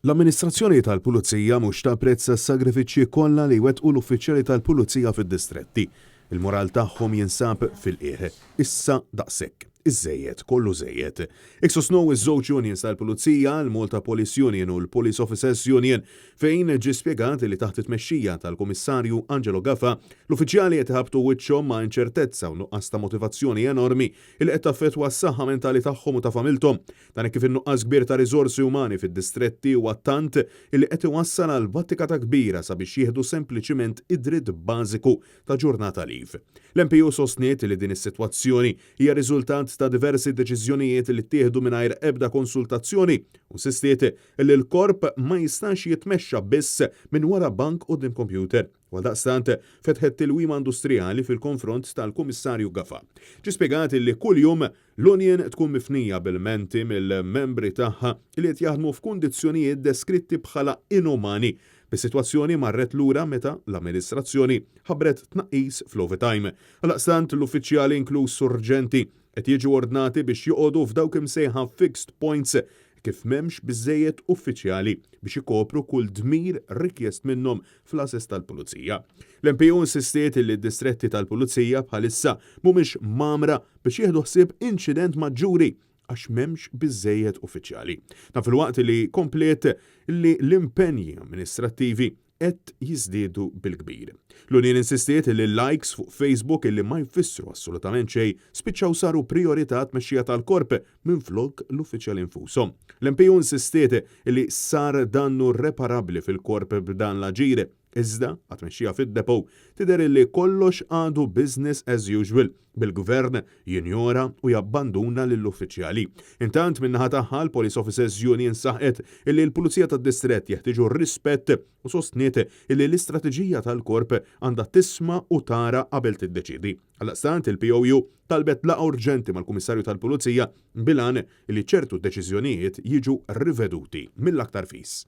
L-amministrazzjoni tal-Pulizija mhux tapprezza s-sagrifiċċji kollha li jwettqu l-uffiċjali tal-Pulizija fid-distretti. Il-moral tagħhom jinsab fil-qiegħ. Issa daqshekk. Iżżejjed, kollu żejjed. Hekk sostnew iż-żewġ unions tal-Pulizija, l-Malta Police Union u l-Police Officers Union, fejn ġie spjegat li taħt it-tmexxija tal-Kummissarju Angelo Gafà, l-uffiċjali qed iħabbtu wiċċhom ma' inċertezza u nuqqas ta' motivazzjoni enormi li qed taffettwa s-saħħa mentali tagħhom u ta' familthom. Dan hekk kif in-nuqqas kbir ta' riżorsi umani fid-distretti huwa tant illi qed iwassal għal battikata kbira sabiex jieħdu sempliċiment id-dritt bażiku ta' ġurnata leave. L-MPU sostniet li din is-sitwazzjoni hija riżultat ta' diversi deċiżjonijiet li ttieħdu mingħajr ebda konsultazzjoni u nsistiet li l-korp ma jistax jitmexxa biss minn wara bank quddiem kompjuter. U għaldaqstant fetħet tilwima industrijali fil-konfront tal-Kummissarju Gafà. Ġie spjegat li kuljum l-union tkun mifnija b'ilmenti mill-membri tagħha li qed jaħdmu f'kundizzjonijiet deskritti bħala inumani, bis-sitwazzjoni marret lura meta l-amministrazzjoni ħabbret tnaqqis fl-overtime. Għaldaqstant l-uffiċjali inkluż surġenti qed jiġu ordnati biex joqogħdu f'dawk imsejħa fixed points kif m'hemmx biżżejjed uffiċjali biex ikopru kull dmir rikjest minnhom fl-għases tal-pulizija. L-MPU insistiet li d-distretti tal-pulizija bħalissa mhumiex mgħammra biex jieħdu ħsieb inċident maġġuri għax m'hemmx biżżejjed uffiċjali. Dan filwaqt li kompliet li l-impenji amministrattivi qed jiżdiedu bil-kbir. L-Union insistiet li likes fuq Facebook illi ma jfissru assolutament xejn spiċċaw saru prijorità tmexxija tal-korp minflok l-uffiċjali infushom. L-MPU insistiet li sar dannu irreparabbli fil-korp b'dan l-aġir. Iżda, għat-tmexxija fid-depot, tidher illi kollox għadu business as usual, bil-Gvern jinjora u jabbanduna lill-uffiċjali. Intant, min-naħa tagħha, l-Police Officers Union saħqet illi l-Pulizija tad-Distrett jeħtieġu r-rispett u sostniet illi l-istrateġija tal-Korp għandha tisma' u tara qabel tiddeċiedi. Għaldaqstant, il-POU talbet laqgħa urġenti mal-Kummissarju tal-Pulizija bil-għan illi ċertu deċiżjonijiet jiġu riveduti mill-aktar fis.